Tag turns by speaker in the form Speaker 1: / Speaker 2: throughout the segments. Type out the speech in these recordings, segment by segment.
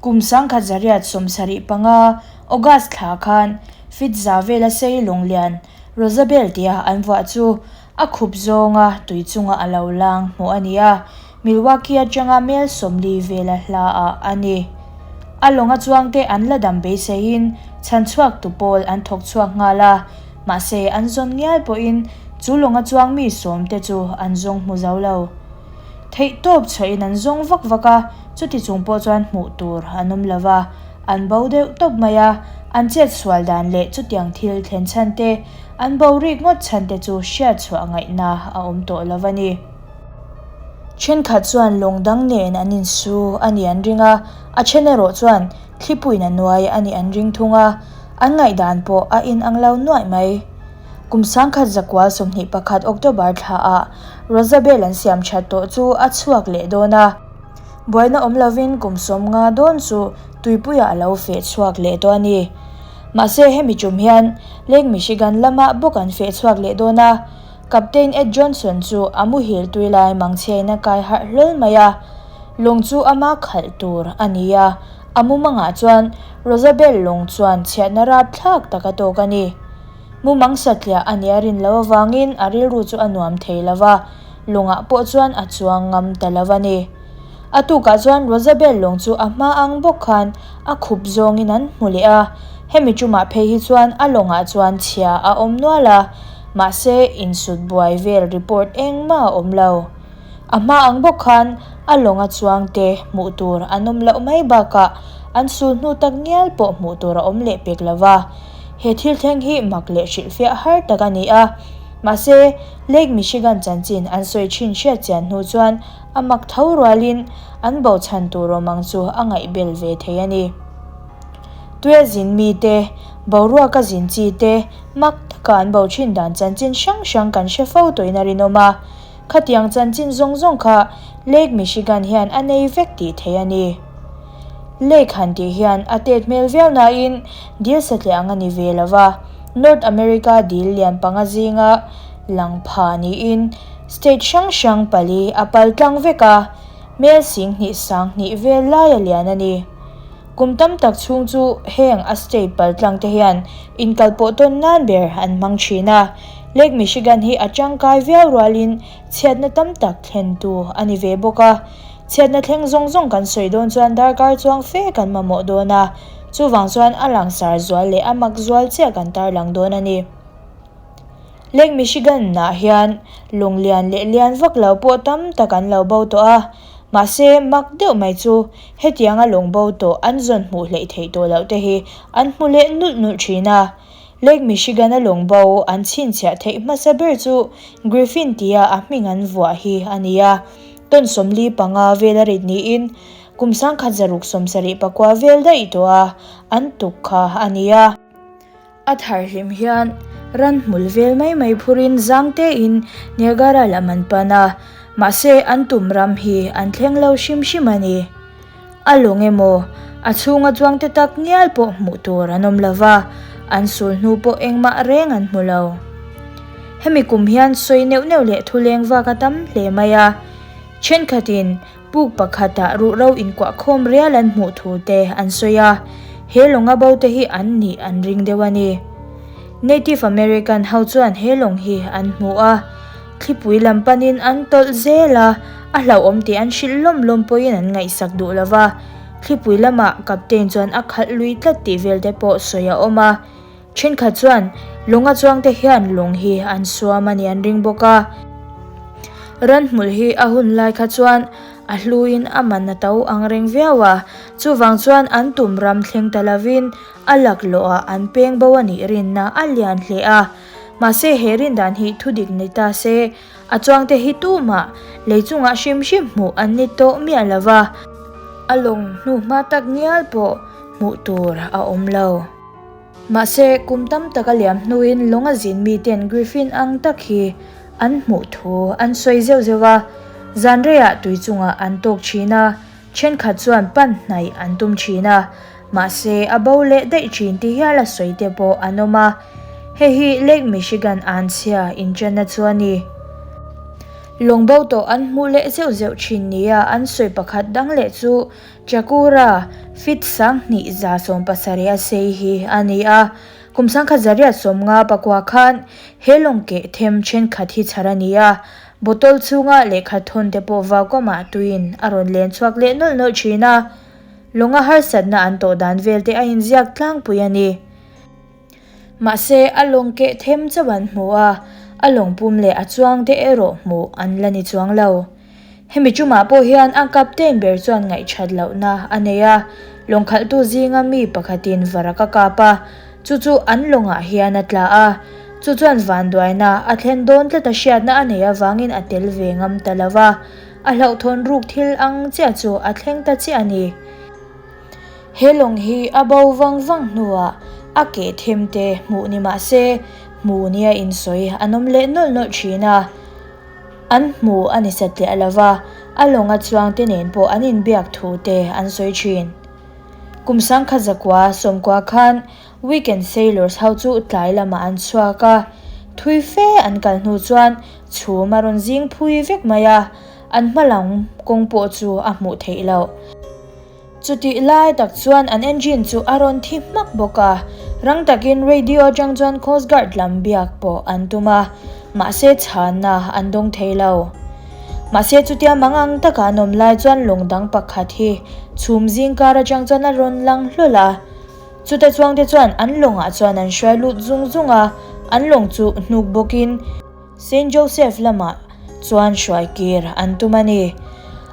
Speaker 1: Kum 1975 August thla khan feet za vela sei lawnglian Rosabel tia an vuah chu a khup zawnga tui chunga a lo lang hmuh a ni a, Milwaukee atanga mel 40 vela hla ah a ni. A lawnga chuangte an la dam beiseiin chhanchhuak tu pawl an thawk chhuak nghal a, mahse an zawn ngial pawhin chu lawnga chuang mi sawmte chu an zawng hmu zo lo. Theih tawp chhuahin an zawng vak vak a, chuti chung pawh chuan hmuh tur an awm lo va, an bo deuh tawp mai a, an chet sual dan leh chutiang thil thlen chhan te, an bo rik ngawt chhan te chu hriat chhuah ngaihna a awm tawh lo va ni. Thenkhat chuan lawng dang nen an insu a nih an ring a, a then erawh chuan thlipuiin a nuai a nih an ring thung a, an ngaihdan pawh a inang lo nuaih mai. Kum 1921 October thlaah Rosabel an siam that tawh chu a chhuak leh dawn a. Buaina awm lovin kum 50 dawn chu tuipuiah a lo feh chhuak leh tawh a ni. Mahse hemi tum hian Lake Michigan lamah bawk an feh chhuak leh dawn a. Captain Ed Johnson chu a muhil tui lai mangchhiain a kai harh hlawl mai a. Lawng chu ama khalh tur a ni a, a mumangah chuan Rosabel lawng chuan chhiatna rapthlak tak a tawk a ni. Mumang satliah a nih a rin loh avangin a rilru chu a nuam thei lo va, lawngah pawh chuan a chuang ngam ta lo a ni. A tukah chuan Rosabel lawng chu a hma ang bawk khan a khup zawngin an hmu leh a, hemi tumah phei hi chuan a lawngah chuan chhia a awm nual a, mahse insut buai vel report engmah a awm lo. A hma ang bawk khan a lawnga chuangte hmuh tur an awm loh mai bakah an sul hnu tak ngial pawh hmuh tur a awm leh pek lo va. He thil thleng hi mak leh hrilhfiah har tak a ni a. Mahse, Lake Michigan chanchin an sawi thin hriat chian hnu chuan a mak tho rualin an bo chhan tur awm ang chu a ngaihbel ve thei a ni. Tuia zin mite, boruaka zin chi te mak taka an bo thin dan chanchin hrang hrang kan hre fo tawhin a rinawm a. Khatiang chanchin zawng zawng kha Lake Michigan hian a nei vek tih theih a ni. Lake han tih hian a tet hmel viau nain dil satliah ang a ni ve lo va, North America dil lian panga zinga lang pha niin state hrang hrang pali a pal tlang vek a, mel 10,000 20 vel laia lian a ni. Kum tam tak chhung chu heng a state pal tlang te hian inkalpawh tawn nan ber an hmang thin a. Lake Michigan hi a tangkai viau rualin chhiatna tam tak thlentu a ni ve bawk a. Chhiatna thleng zawng zawng kan sawi dawn chuan darkar chuang fe kan mamawh dawn a, chuvang chuan a langsar zual leh a mak zual chiah kan tarlang dawn a ni. Lake Michigan ah hian lawng lian leh lian vak lo pawh tam tak an lo bo tawh a, mahse mak deuh mai chu hetianga lawng bo tawh an zawn hmuh hleih theih tawh loh te hi an hmu leh nulh nulh thin a. Lake Michigan-a lawng bo an chhinchhiah theih hmasa ber chu Griffin tia a hming an vuah hi a ni a. Ton 45 vel a rit niin kum 1674 vel daih tawh a an tuk kha a ni a. A thar hlim hian ran hmul vel mai mai phurin zang tein Niagara lam an pan a, mahse an tum ram hi an thleng lo hrim hrim a ni. A lawng emaw, a chhunga chuangte tak ngial pawh hmuh tur an awm lo va, an sul hnu pawh engmah reng an hmu lo. Hemi kum hian sawi neuh neuh leh thuleng vak a tam hle mai a, thenkhatin puk pakhatah ruhro inkuah khawm rial an hmuh thu te an sawi a, he lawnga bo te hi an nih an ring deuh a ni. Native American ho chuan he lawng hi an hmu a. Thlipui lam panin an tawlh zel a, a hlauhawm tih an hrilh lawm lawm pawhin an ngaihsak duh lo va. Thlipui lamah Captain chuan a khalh lui tlat tih vel te pawh sawi a awm a. Thenkhat chuan lawnga chuangte hian lawng hi an suam a ni an ring bawk a. Ranhmul hi a hun lai kha chuan a hluin a man a to ang reng viau a, chuvang chuan an tum ram thleng ta lovin a laklawhah an peng bo a nih rinna a lian hle a. Mahse he rin dan hi thu dik ni ta se, a chuangte hi tumah lei chungah hrim hrim hmuh an ni tawh miah lo va, a lawng hnu hma tak ngial pawh hmuh tur a awm lo. Mahse kum tam tak a liam hnuin lawnga zin miten Griffin ang tak hi an hmuh thu an sawi zeuh zeuh a, zan reiah tui chungah an tawk thin a, Thenkhat chuan pan hnaih an tum thin a, mahse a bo leh daih thin ti hial a sawi te pawh an awm a. Hei hi Lake Michigan anchhia inṭanna chu a ni. Lawng bo tawh an hmuh leh zeuh zeuh thin nia an sawi pakhat dang leh chu Chakura feet 2170 a sei hi a ni a. Kum 1959 khan he lawng keh them thenkhat hi chhar a ni a, bottle chhunga lehkha thawn te pawh vaukamah tuiin a rawn len chhuak leh nawlh nawlh thin a, lawnga harsatna an tawh dan vel te a inziak tlangpui a ni. Mahse, a lawng keh them chauh an hmu a, a lawng pum leh a chuang te erawh hmuh an la ni chuang lo. Hemi tumah pawh hian a captain ber chuan ngaihthat lohna a nei a, lawng khalhtu zinga mi pakhatin varak a kap a, chu chu an lawngah hian a tla a, chu chuan vanduaina a thlen dawn tlata hriatna a neih avangin a tel ve ngam ta lo va, a hlauhthawn ruk thil ang chiah chu a thleng ta chiah a ni. He lawng hi a bo vang vang hnuah a keh them te hmuh ni mah se, hmuh nia insawi an awm leh nawlh nawlh thin a. An hmu a ni satliah lo va, a lawnga chuangte nen pawh an inbiak thu te an sawi thin. Kum 1990 khan Weekend Sailors ho chu tlai lamah an chhuak a, thui fe an kal hnu chuan chhum a rawn zing phui vek mai a, an hma lam kawng pawh chu a hmuh theih loh. Chutih lai tak chuan an engine chu a rawn thi hmak bawk a, rang takin radio atang chuan Coast Guard lam biak pawh an tum a, mahse chhanna an dawng thei lo. Mahse chutia mangang taka an awm lai chuan lawng dang pakhat hi chhum zing kar atang chuan a rawn lang hlawl a, chuta chuangte chuan an lawngah chuan an hruai lut zung zung a, an lawng chu hnuk bawkin, Saint Joseph lamah chuan hruai kir an tum a ni.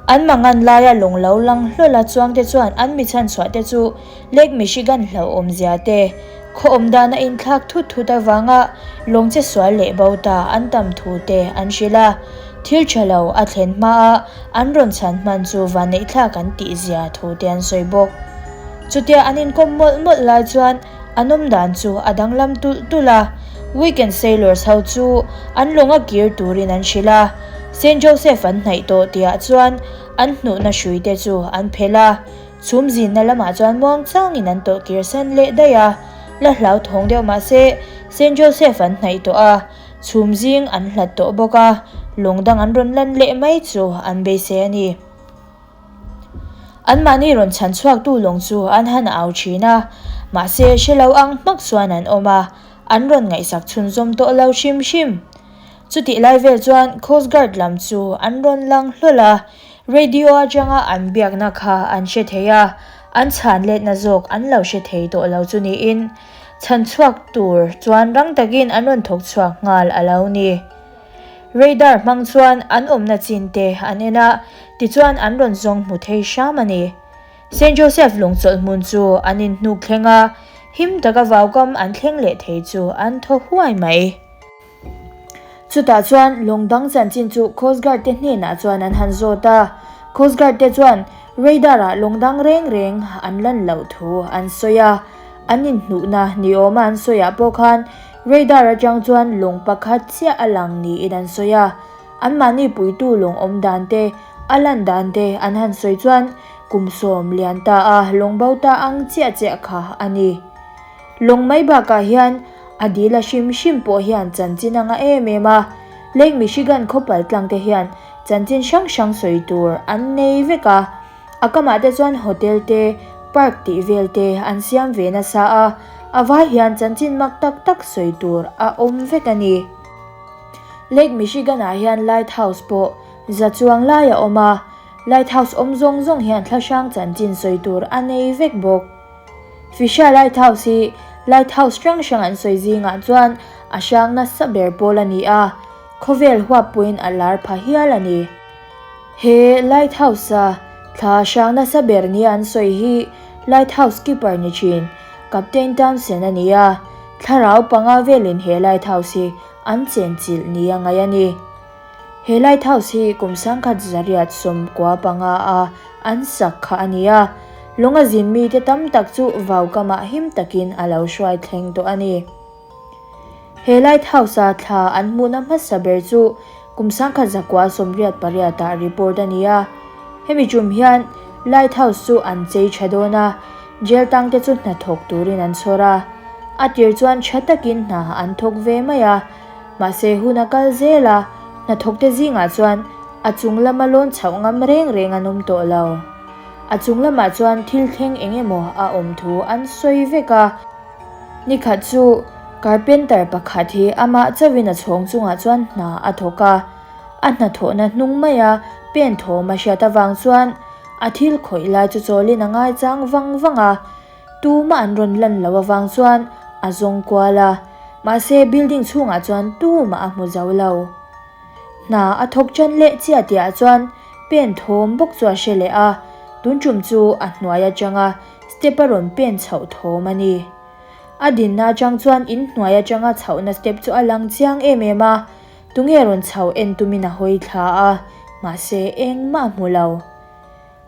Speaker 1: An mangan laia lawng lo lang hlawla chuangte chuan an mi chhanchhuah te chu Lake Michigan hlauhawmzia te, khaw awm dan a inthlak thut thut avanga lawng che sual leh bo ta an tam thu te an hrilh a. Thil tha lo a thlen hmaa an rawn chhan hman chu vanneihthlak an tihzia thu te an sawi bawk. Chutia an inkawm mawlh mawlh lai chuan An awm dan chu a danglam tulh tulh a, Weekend Sailors ho chu an lawnga kir turin an hrilh a, Saint Joseph an hnaih tawh tihah chuan an hnuhna hrui te chu an phelh a, chhum zinna lamah chuan muangchangin an tawh kir san leh daih a, la hlauthawng deuh mah se Saint Joseph an hnaih tawh a, chhum zing an hlat tawh bawk a, lawng dang an rawn lan leh mai chu an beisei a ni. Anmahni rawn chhan chhuaktu lawng chu an han au thin a, mahse hre lo ang hmak chuan an awm a, an rawn ngaihsak chhunzawm tawh lo hrim hrim. Chutih lai vel chuan Coast Guard lam chu an rawn lang hlawl a, radio atanga an biakna kha an hre thei a, an chhan letna zawk an lo hre thei tawh lo chu niin chhan chhuak tur chuan rang takin an rawn thawk chhuak nghal a lo ni. Radar hmang chuan an awmna chin te an en a, tichuan an rawn zawng hmu thei hram a ni. Saint Joseph lawngchawlh hmun chu an inhnuk thleng a, him taka vaukam an thleng leh thei chu an thaw huai mai. Chutah chuan lawng dang chanchin chu Coast Guard te hnenah chuan an han zawt a, Coast Guard te chuan radar-ah lawng dang reng reng an lan loh thu an sawi a, an inhnuhna ni awma an sawiah pawh khan Radar atang chuan lawng pakhat chiah a lang niin an sawi a, anmahni puitu lawng awm dan te, a lan dan te an han sawi chuan kum sawm lian ta a lawng bo ta ang chiah chiah kha a ni. Lawng mai bakah hian a dil a hrim hrim pawh hian chanchin a ngah em em a, Lake Michigan khawpal tlang te hian chanchin hrang hrang sawi tur an nei vek a, A kamah te chuan hotel te, park tih vel te an siam ve nasa a, a vai hian chanchin mak tak tak sawi tur a awm vek a ni. Lake Michigan ah hian lighthouse pawh za chuang lai a awm a, lighthouse awm zawng zawng hian thla hrang chanchin sawi tur a nei vek bawk. Fisher Lighthouse hi lighthouse hrang hrang an sawi zingah chuan a hrang nasa ber pawl a ni a, khawvel huap pawhin a lar pha hial a ni. He lighthouse-a thla hrang nasa ber nia an sawi hi lighthouse keeper ni thin Captain Townsend a ni a, thlarau panga velin he lighthouse hi an chenchilh nia ngaih a ni. He lighthouse hi kum 1995 a an sak kha a ni a, lawnga zin mite tam tak chu vaukamah him takin a lo hruai thleng tawh a ni. He lighthouse-a thla an hmuhna hmasa ber chu kum 1988 ah report a ni a. Hemi tum hian lighthouse chu an chei tha dawn a, jail tangte chu hna thawk turin an chhawr a. A tir chuan tha takin hna an thawk ve mai a, mahse hun a kal zel a, Hnathawkte zingah chuan a chung lama lawn chhoh ngam reng reng an awm tawh lo. A chung lamah chuan thil thleng eng emaw a awm thu an sawi vek a. Nikhat chu carpenter pakhat hi amah chauhin a chhawng chungah chuan hna a thawk a. A hnathawhna hnung maia pen thawm a hriat avang chuan a thil khawih lai chu chawlin a ngaichang vang vang a. Tumah an rawn lan loh avang chuan a zawng kual a, mahse building chhungah chuan tumah a hmu zo lo. Hna a thawk tan leh chiah tihah chuan pen thawm bawk chu a hre leh a, tun tum chu a hnuai atanga step a rawn pen chhoh thawm a ni. A dinna atang chuan in hnuai atanga chhohna step chu a lang chiang em em a, tunge rawn chho en tumin a hawi thla a, mahse engmah a hmu lo.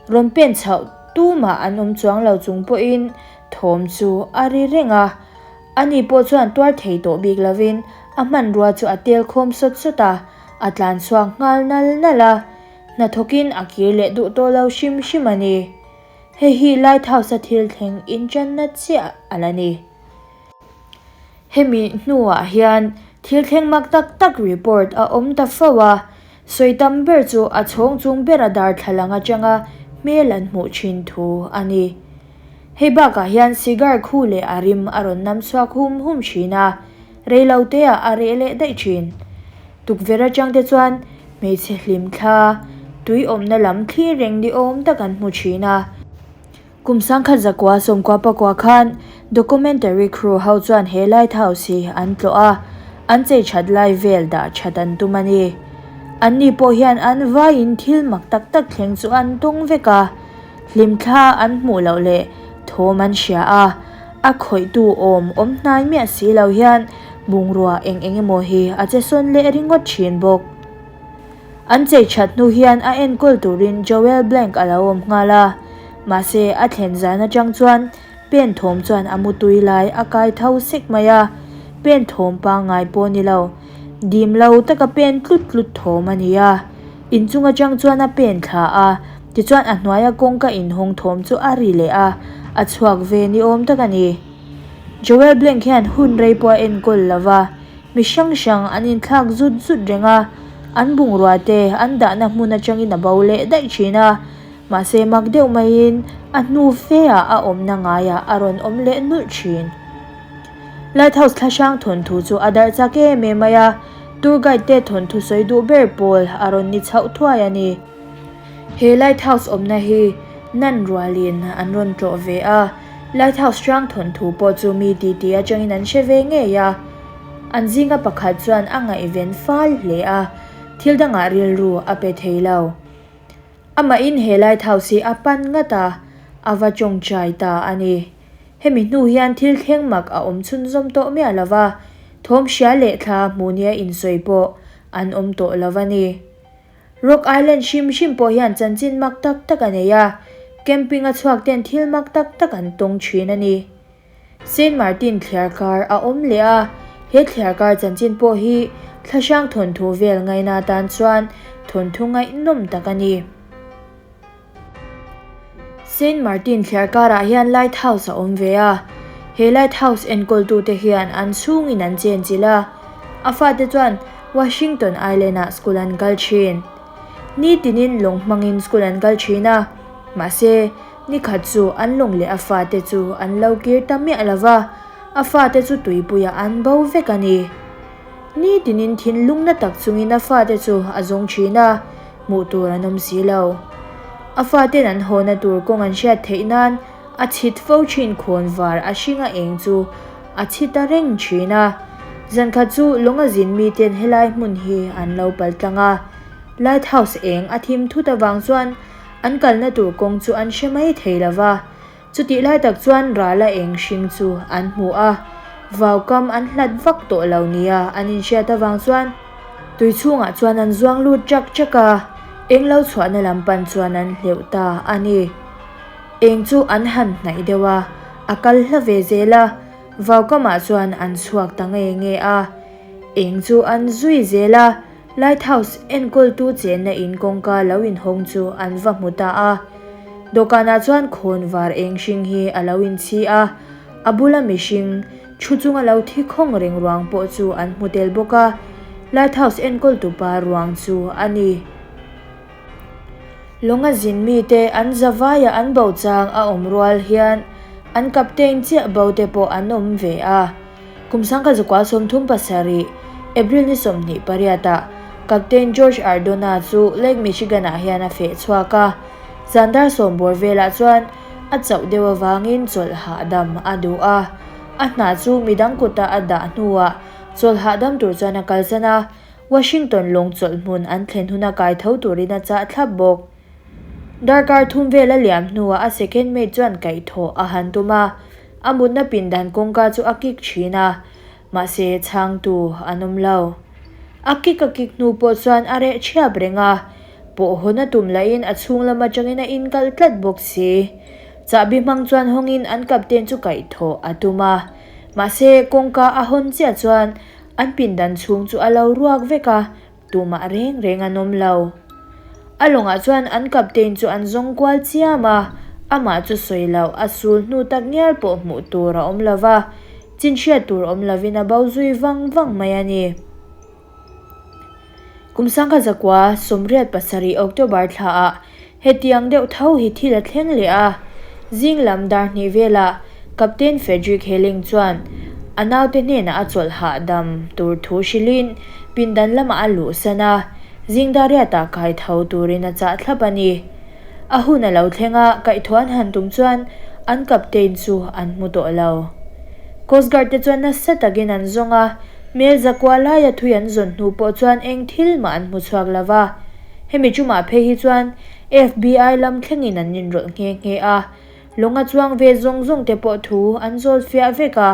Speaker 1: Rawn pen chhoh tumah an awm chuang lo chung pawhin thawm chu a ri reng a, ani pawh chuan tuar thei tawh bik lovin a hmanrua chu a tel khawm sawt sawt a, a tlan chhuak nghal nal nal a, hnathawkin a kir leh duh tawh lo hrim hrim a ni. Hei hi Lighthouse-a thil thleng inṭanna chiah a la ni. Hemi hnuah hian thil thleng mak tak tak report a awm ta fo a, sawi tam ber chu a chhawng chung bera darthlalang atanga hmel an hmuh thin thu a ni. Hei bakah hian cigar khu leh a rim a rawn nam chhuak hum hum thin a, reilo teah a reh leh daih thin. Tukverh atang te chuan hmeichhe hlim thla, tui awmna lam thlir reng ni awm tak an hmu thin a. Kum sangkhat zakua sawmkua pakua khan documentary crew ho chuan he lighthouse hi an tlawh a, an chei that lai vel dah that an tum a ni. Anni pawh hian an vaiin thil mak tak tak thleng chu an tawng vek a, hlimthla an hmuh loh leh thawm an hria a, a khawihtu awm awm hnai miah si lo hian bungrua eng eng emaw hi a che sawn leh ringawt thin bawk. An chei that hnu hian a enkawl turin Joel Blank a lo awm nghal a, mahse a thlen zan atang chuan pen thawm chuan a mutui lai a kai tho sek mai a, pen thawm pangngai pawh ni lo, dim lo taka pen tlut tlut thawm a ni a. Inchung atang chuan a pen thla a, tichuan a hnuaia kawngka inhawng thawm chu a ri leh a, a chhuak ve ni awm tak a ni. Joel Blank hian hun rei pawh a enkawl lo va. Mi hrang hrang an inthlak zut zut reng a, an bungrua te an dahna hmun atangin a bo leh daih thin a, mahse mak deuh maiin a hnu fe ah a awmna ngaiah a rawn awm leh nulh thin. Lighthouse thla hrang thawnthu chu a darh chak em em mai a, tour guide te thawnthu sawi duh ber pawl a rawn ni chhoh thuai a ni. He lighthouse awmna hi nan rualin an rawn tlawh ve a, lighthouse hrang thawnthu pawh chu mi titi atangin an hre ve ngei a. An zinga pakhat chuan a ngaihven fal hle a, thil dangah rilru a pe thei lo. Amahin he lighthouse hi a pan ngat a, a va tawngtai ta a ni. Hemi hnu hian thil thleng mak a awm chhunzawm tawh miah lo va, thawm hria leh thla hmu nia insawi pawh an awm tawh lo a ni. Rock Island hrim hrim pawh hian chanchin mak tak tak a nei a, camping a chhuak ten thil mak tak tak an tawng thin a ni. Saint Martin thliarkar a awm leh a, he thliarkar chanchin pawh hi thlahrang thawnthu vel ngaina tan chuan thawnthu ngaihnawm tak a ni. Saint Martin thliarkarah hian lighthouse a awm ve a, he lighthouse enkawltute hian an chhungin an chenchilh a, a fate chuan Washington Island-ah school an kal thin. Nitinin lawng hmangin school an kal thin a, mahse nikhat chu an lawng leh a fate chu an lo kir ta miah lo va, a fate chu tuipuiah an bo vek a ni. Nitinin thinlungna tak chungin a fate chu a zawng thin a, hmuh tur an awm si lo. A faten an hawna tur kawng an hriat theih nan a chhit fo thin khawn var a hringa eng chu a chhi ta reng thin a. Zankhat chu lawng a zin miten helai hmun hi an lo pal tlang a. Lighthouse eng a thim thut avang chuan an kalna tur kawng chu an hre mai thei lo va. Chutih lai tak chuan rala eng hring chu an hmu a, vau kam an hlat vak tawh lo nia an inhriat avang chuan tui chhungah chuan an zuang lut chak chak a, eng lo chhuahna lam pan chuan an hleuh ta a ni. Eng chu an han hnaih deuh a, a kal hla ve zel a, vau kamah chuan an chhuak ta nge nge a, eng chu an zui zel a, Lighthouse enkawltu chenna in kawngka lo inhawng chu an va hmu ta a. Dawhkanah chuan khawn var eng hring hi a lo inchhi a, a bula mihring thu chunga lo thi khawng reng ruang pawh chu an hmu tel bawk a. Lighthouse enkawltupa ruang chu a ni. Lawnga zin mite an zavaia an bo chang a awm rual hian an captain chiah bo te pawh an awm ve a. Kum 1937, April ni 28 ah Captain George Ardona chu Lake Michigan ah hian a feh chhuak a. Zan dar sawm bawr velah chuan a chauh deuh avangin chawlh hahdam a duh a. A hna chu midang kuta a dah hnuah chawlh hahdam tur chuan a kalsan a. Washington lawng chawlh hmun an thlen huna kai tho turin a chah thlap bawk. Darkar thum vel a liam hnuah a second mate chuan kaihthawh a han tum a, a mutna pindan kawngka chu a kik thin a, mahse chhangtu an awm lo. A kik a kik hnu pawh chuan a reh thiap reng a, pawh hawn a tum lahin a chhung lam atangin a inkalh tlat bawk si. Chahbi hmang chuan hawngin an captain chu kaihthawh a tum a, mahse kawngka a hawn chiah chuan An pindan chhung chu a lo ruak vek a, tumah reng reng an awm lo. A lawngah chuan an captain chu an zawng kual chiam a, amah chu sawi loh a sul hnu tak ngial pawh hmuh tur a awm lo va, chin hriat tur awm lovin a bo zui vang vang mai a ni. Kum 1987 October thlaah hetiang deuh tho hi thil a thleng leh a. Zing lam dar hnih velah Captain Frederick Helling chuan a naute hnenah a chawlh hahdam tur thu hrilhin pindan lamah a luhsan a, zing dar riatah kai tho turin a chah thlap a ni. A hun a lo thleng a, kaihthawh an han tum chuan an captain chu an hmu tawh lo. Coast Guard te chuan nasa takin an zawng a, hmel zakua laia thui an zawn hnu pawh chuan eng thil mah an hmu chhuak lo va. Hemi chumah phei hi chuan FBI lam thlengin an inrawlh nghe nghe a, lawnga chuang ve zawng zawng te pawh thu an zawl fiah vek a,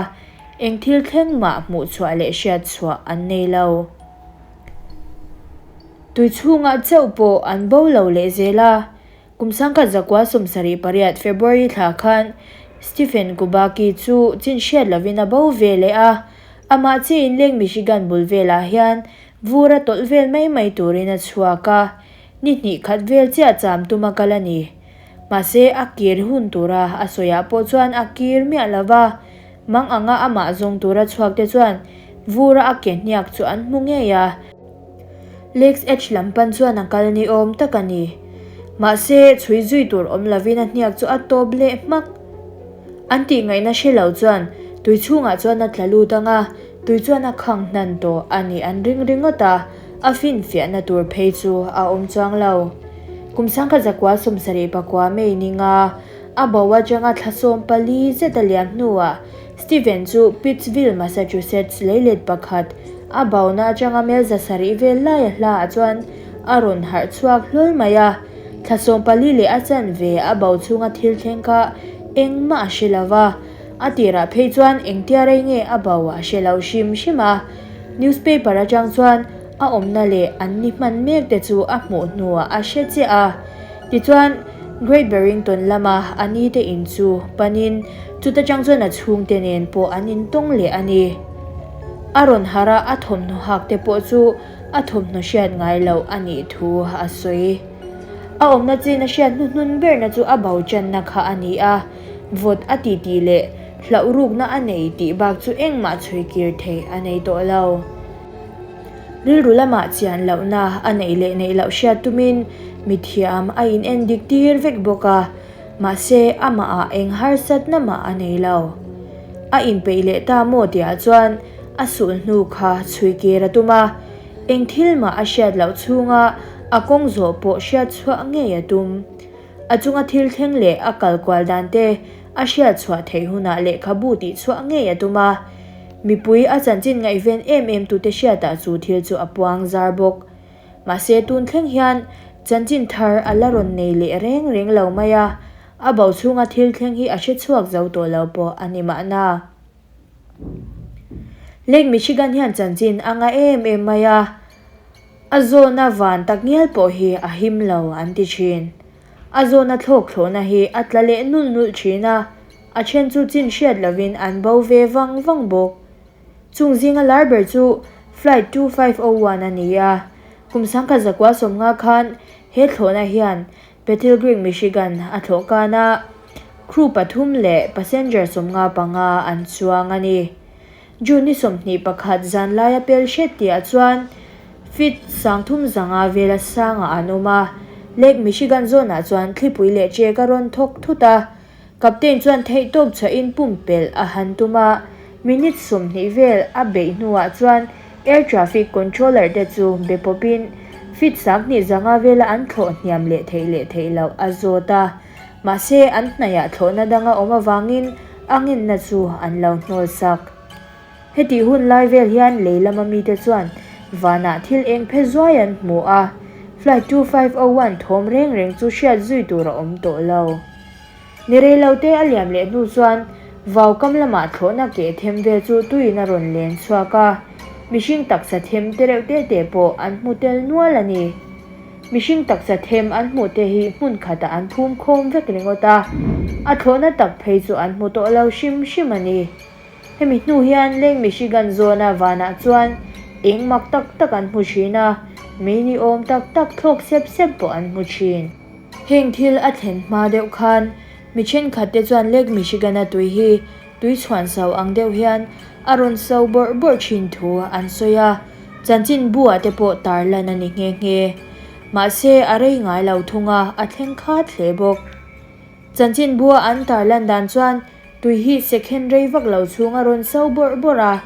Speaker 1: eng thil thleng mah hmuh chhuah leh hriat chhuah an nei lo. Tui chhungah chauh pawh an bo lo leh zel a. Kum 1978 February thla khan Stephen Kubacki chu chin hriat lovin a bo ve leh a. Amah chi inleng Michigan bul velah hian vur a tawlh vel mai mai turin a chhuak a, ni hnih khat vel chiah cham tum a kal a ni. Mahse a kir hun tura a sawiah pawh chuan a kir miah lo va. Mang anga amah zawng tura chhuak te chuan vura a ke hniak chu an hmu ngei a. Lake's Edge lam pan chuan a kal ni awm tak a ni. Mahse, chhui zui tur awm lovin a hniak chu a tawp leh hmak. An tih ngaihna hre lo chuan tui chhungah chuan a tla lut ang a, tui chuan a khang hnan tawh a nih an ring ringawt a, a finfiahna tur phei chu a awm chuang lo. Kum 1974 May ni nga A bo atanga thla 14 zet a liam hnuah Steven chu Pittsville, Massachusetts leilet pakhat a bona atanga mel 700 vel laia hlaah chuan a rawn harh chhuak hlawl mai a. Thla 14 leh a chanve a bo chhunga thil thleng kha engmah a hre lo va, a tirah phei chuan engtia rei nge a bo a hre lo hrim hrim a. Newspaper atang chuan a awmna leh an ni hman mek te chu a hmuh hnuah a hre chiah a. Tichuan, Great Barrington lama a nite in chu panin chuta chang chuan a chhungte nen pawh an intawng leh a ni. A rawn harh a, a thawmhnaw hak te pawh chu a thawmhnaw hriat ngai loh a nih thu a sawi. A awmna chin a hriat hnuhnun berna chu a bo channa kha a ni a, vawt a ti tih leh hlauh rukna a nei tih bak chu engmah chhui kir theih a nei tawh lo. Rilru lamah chian lohna a neih leh neih loh hriat tumin mithiam a in en dik tir vek bawk a, mahse amahah eng harsatna mah a nei lo. A inpeih leh ta maw tihah chuan a sulhnu kha chhui kir a tum a, eng thil mah a hriat loh chhunga a kawng zawh pawh hriat chhuah ngei a tum. A chunga thil thleng leh a kal kual dan te a hriat chhuah theih hunah lehkhabu tih chhuah ngei a tum a. Mipui a chanchin ngaihven em em tute hriatah chu thil chu a puang zar bawk. Mahse tun thleng hian chanchin thar a la rawn nei leh reng reng lo mai a, a bo chhunga thil thleng hi a hre chhuak zo tawh lo pawh a ni mahna. Lake Michigan hian chanchin a ngah em em mai a, a zawna van tak ngial pawh hi a him lo an ti thin. A zawna thlawk thlawhna hi a tla leh nulh nulh thin a, A then chu chin hriat lovin an bo ve vang vang bawk. Chung zinga lar ber chu Flight 2501 a ni a, kum 1950 khan he thlawhna hian Bethel Creek, Michigan a thlawh kan a, crew pathum leh passenger 55 an chuang a ni. June ni 21 zan laia pel hret tihah chuan. Feet 3500 vela sangah an awm a. Lake Michigan zawnah chuan thlipui leh ṭek a rawn thawk thut a. Captain chuan theihtawp chhuahin pumpelh a han tum a, minute 20 vel a beih hnuah chuan air traffic controller te chu be pawpin feet 2500 vela an thlawh hniam leh theih leh theih loh a zawt a. Mahse, an hnaihah thlawhna dang a awm avangin a ngenna chu an lo hnawl sak. Hetih hun lai vel hian lei lama mite chuan vanah thil eng phe zuai an hmu a, Flight 2501 thawm reng reng chu hriat zui tur a awm tawh lo. Ni rei lo te a liam leh hnu chuan vau kam lamah thlawhna keh them vel chu tuiin a rawn len chhuak a, mihring taksa them te reuh te te pawh an hmu tel nual a ni. Mihring taksa them an hmuh te hi hmun khatah an phum khawm vek ringawt a, a thlawhna tak phei chu an hmu tawh lo hrim hrim a ni. Hemi hnu hian Lake Michigan zawna vanah chuan eng mak tak tak an hmu thin a, mei ni awm tak tak thlawk sep sep pawh an hmu thin. Heng thil a thlen hma deuh khan mi thenkhat te chuan Lake Michigan-a tui hi tui chhuan so ang deuh hian a rawn so bawrh bawrh thin thu an sawi a, chanchinbu-ah te pawh tarlan a ni nghe nghe. Mahse, a rei ngai lo thung a, a thleng khat hle bawk. Chanchinbua an tarlan dan chuan tui hi sekhen rei vak lo chhung a rawn so bawrh bawrh a,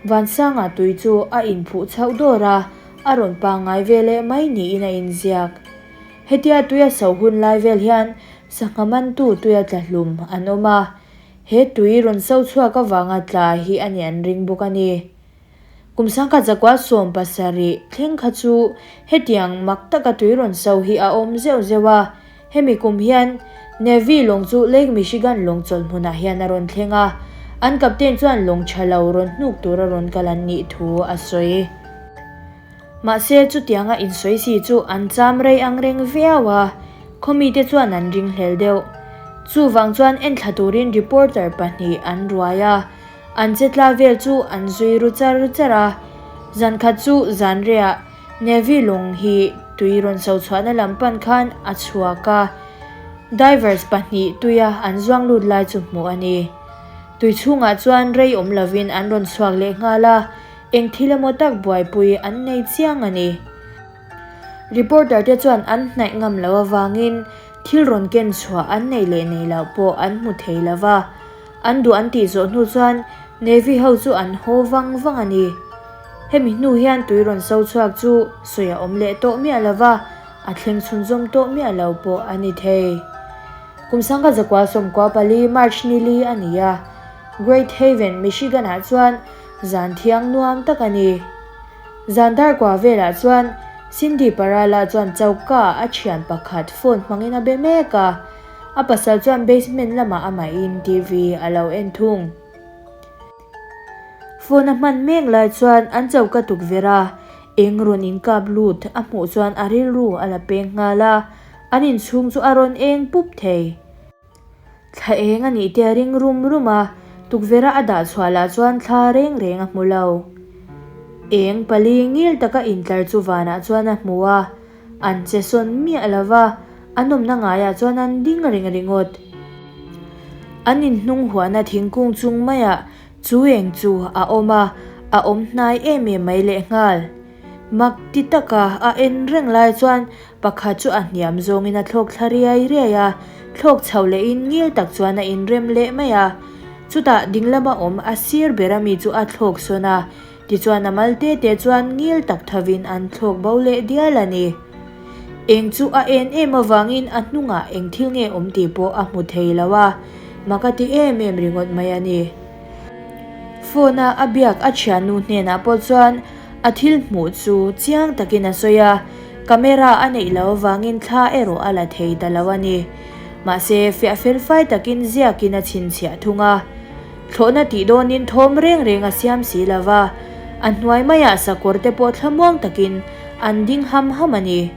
Speaker 1: Vansanga tui chu a inphuh chhoh dawr a, a rawn pangngai ve leh mai niin a inziak. Hetia tuia so hun lai vel hian sangha mantu tuia tla hlum an awm a, he tui rawn so chhuak avanga tla hi a nih an ring bawk a ni. Kum 1917 thleng kha chu hetiang mak taka tui rawn so hi a awm zeuh zeuh a, hemi kum hian Navy lawng chu Lake Michigan lawng chawlh hmunah hian a rawn thleng a, an captain chuan lawng tha lo rawn hnuk tura rawn kal an nih thu a sawi. Mahse chutianga insawi si chu an cham rei ang reng viau a, khawmite chuan an ringhlel deuh. Chuvang chuan enthla turin reporter pahnih an ruai a. An che tla vel chu an zui ru char char a, zan khat chu zan rehah Navy lawng hi tui rawn so chhuahna lam pan khan a chhuak a, divers pahnih tuia an zuang lut lai chu hmuh a ni. Tui chhungah chuan rei awm lovin an rawn chhuak leh nghal a, eng thil emaw tak buaipui an nei chiang a ni. Reporter te chuan an hnaih ngam loh avangin thil rawn ken chhuah an nei leh nei loh pawh an hmu thei lo va. An duh an tih zawh hnu chuan Navy ho chu an haw vang vang a ni. Hemi hnu hian tui rawn so chhuak chu sawi a awm leh tawh miah lo va, a thleng chhunzawm tawh miah lo pawh a ni thei. Kum 1994 March ni li a ni a, Great Haven, Michigan-ah chuan zan thiang nuam tak a ni. Zan darkua velah chuan Cindy Parala chuan choka a thian pakhat phone hmangin a be mek a. A pasal chuan basement lamah amahin TV a lo en thung. Phone a hman mek lai chuan an choka tukverh a, eng rawn inkap lut a hmuh chuan a rilru a la peng nghal a, an inchhung chu a rawn eng pup thei. Thla eng a nih te a ring rum rum a, tukverh a a dah chhuah lah chuan thla reng reng a hmu lo. Eng pali ngil taka intlar chu vanah chuan a hmu a, An che sawn miah lo va, an awmna ngaiah chuan an ding reng ringawt. An inhnung huahna thingkung chung maiah chu eng chu a awm a, a awm hnai em em mai lehnghal. Mak ti taka a en reng lai chuan pakhat chu a hniam zawngin a thlawk thla riai riai a, thlawk chho lehin ngil tak chuan a inrem leh mai a. Chutah dinglama awm a sir bera mi chu a thlawk sawn a, Tichuan a mal te te chuan ngil tak thovin an thlawk bo leh dial a ni. Eng chu a en em avangin a hnungah eng thil nge awm tih pawh a hmu thei lo a, mak a ti em em ringawt mai a ni. Phone a a biak a thiannu hnenah pawh chuan a thil hmuh chu chiang takin a sawi a, camera a neih loh avangin thla erawh a la thei ta lo a ni. Mahse fiah fel fai takin ziakin a chhinchhiah thung a. Thlawhna tih dawnin thawm reng reng a siam si lo va, a hnuai maiah sakawr te pawh thlamuang takin an ding ham ham a ni.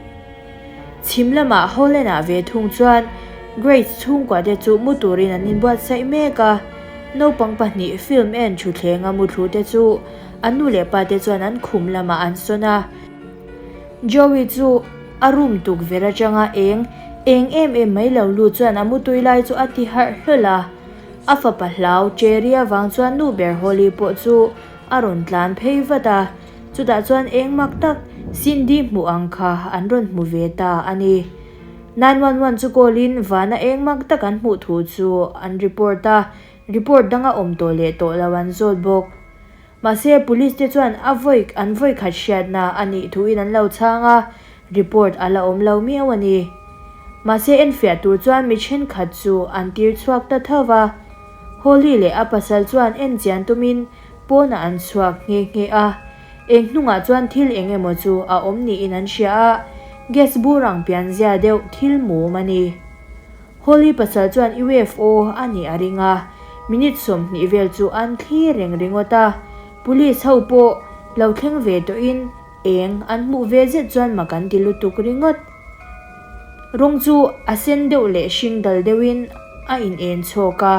Speaker 1: Chhim lamah Holland-ah ve thung chuan Grace chhungkua te chu mu turin an inbuatsaih mek a, naupang pahnih film en thuthlenga muthlu te chu an nu leh pa te chuan an khum lamah an sawn a. Joey chu a room tukverh atanga eng eng em em mai lo lut chuan a mutui lai chu a ti harh hlawl a. A fapa hlau Cherry avang chuan nu ber Holly pawh chu a rawn tlan phei vat a, chutah chuan eng mak tak Cindy hmuh ang kha an rawn hmu ve ta a ni. 911 chu call in vana eng mak tak an hmuh thu chu an report a, report dang a awm tawh leh tawh lo an zawt bawk. Mahse police te chuan a vawi an vawi khat hriatna a nih thuin an lo chhang a, report a la awm lo miau a ni. Mahse enfiah tur chuan mi thenkhat chu an tir chhuak ta tho va. Holly leh a pasal chuan en chian tumin pawnah an chhuak nghe nghe a. Eng hnungah chuan thil eng emaw chu a awm niin an hria a, gas bur ang pianzia deuh thil mum a ni. Holly pasal chuan UFO a nih a ring a, minute 20 vel chu an thli reng ringawt a, police ho pawh lo thleng ve tawhin eng an hmuh ve zet chuan mak an ti lutuk ringawt. Rawng chu a sen deuh leh hring dal deuhin a in en chhawk a.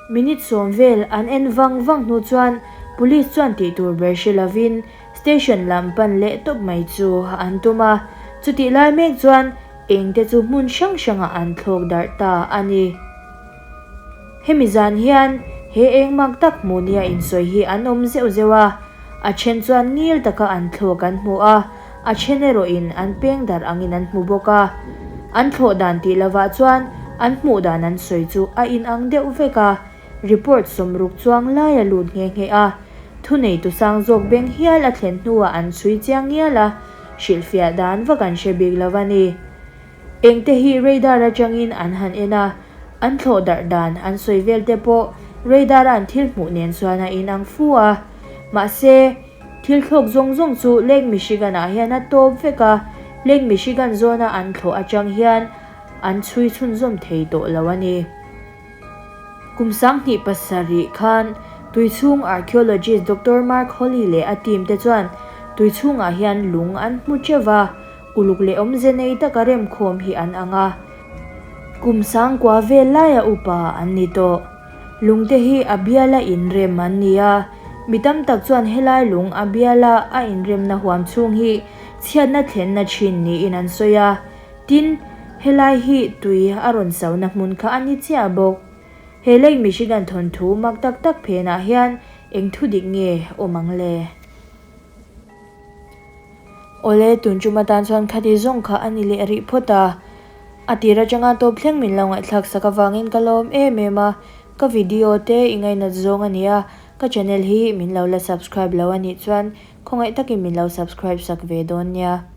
Speaker 1: Minute 10 vel an en vang vang hnu chuan police chuan tih tur ber hre lovin station lam pan leh tawp mai chu an tum a, chutih lai mek chuan eng te chu hmun hrang hrangah an thlawk darh ta a ni. Hemi zan hian he eng mak tak hmuh nia insawi hi an awm zeuh zeuh a, a then chuan ngil taka an thlawk an hmu a, a then erawhin an peng darh angin an hmu bawk a. An thlawh dan tih lovah chuan an hmuh dan an sawi chu a inang deuh vek a, report 60 chuang lai a lut nghe nghe a. Thuneitu sang zawk beng hial a thlen hnuah an chhui chiang ngial a, hrilhfiah dan vak an hre bik lo a ni. Engte hi radar atangin an han en a, an thlawh darh dan an sawi vel te pawh radar a an thil hmuh nen chuan a inang fu a. Mahse, thil thlawk zawng zawng chu Lake Michigan ah hian a tawp vek a, Lake Michigan zawna an thlawh atang hian an chhui chhunzawm thei tawh lo a ni. Kum 2007 khan tuichhung archaeologist Doctor Mark Holly leh a team te chuan tuichhungah hian lung an hmu teuh va, uluk leh awmze nei taka remkhawm hi an ang a. Kum 9000 vel laia upa an ni tawh. Lungte hi a biala inrem an ni a, mi tam tak chuan helai lung a biala a inremna huam chhung hi chhiatna thlenna thin niin an sawi a. Tin, helai hi tui a rawn sona hmun kha a ni chiah bawk. He Lake Michigan thawnthu mak tak tak phenah hian eng thu dik nge awm ang le? Awle, tun tum atan chuan khati zawng kha a ni leh rih phawt a. A tir atanga tawp thleng min lo ngaihthlak sak avangin ka lawm em em a. Ka video te i ngainat zawng a ni a, ka channel hi min lo la subscribe lo a nih chuan khawngaih takin min lo subscribe sak ve dawn nia.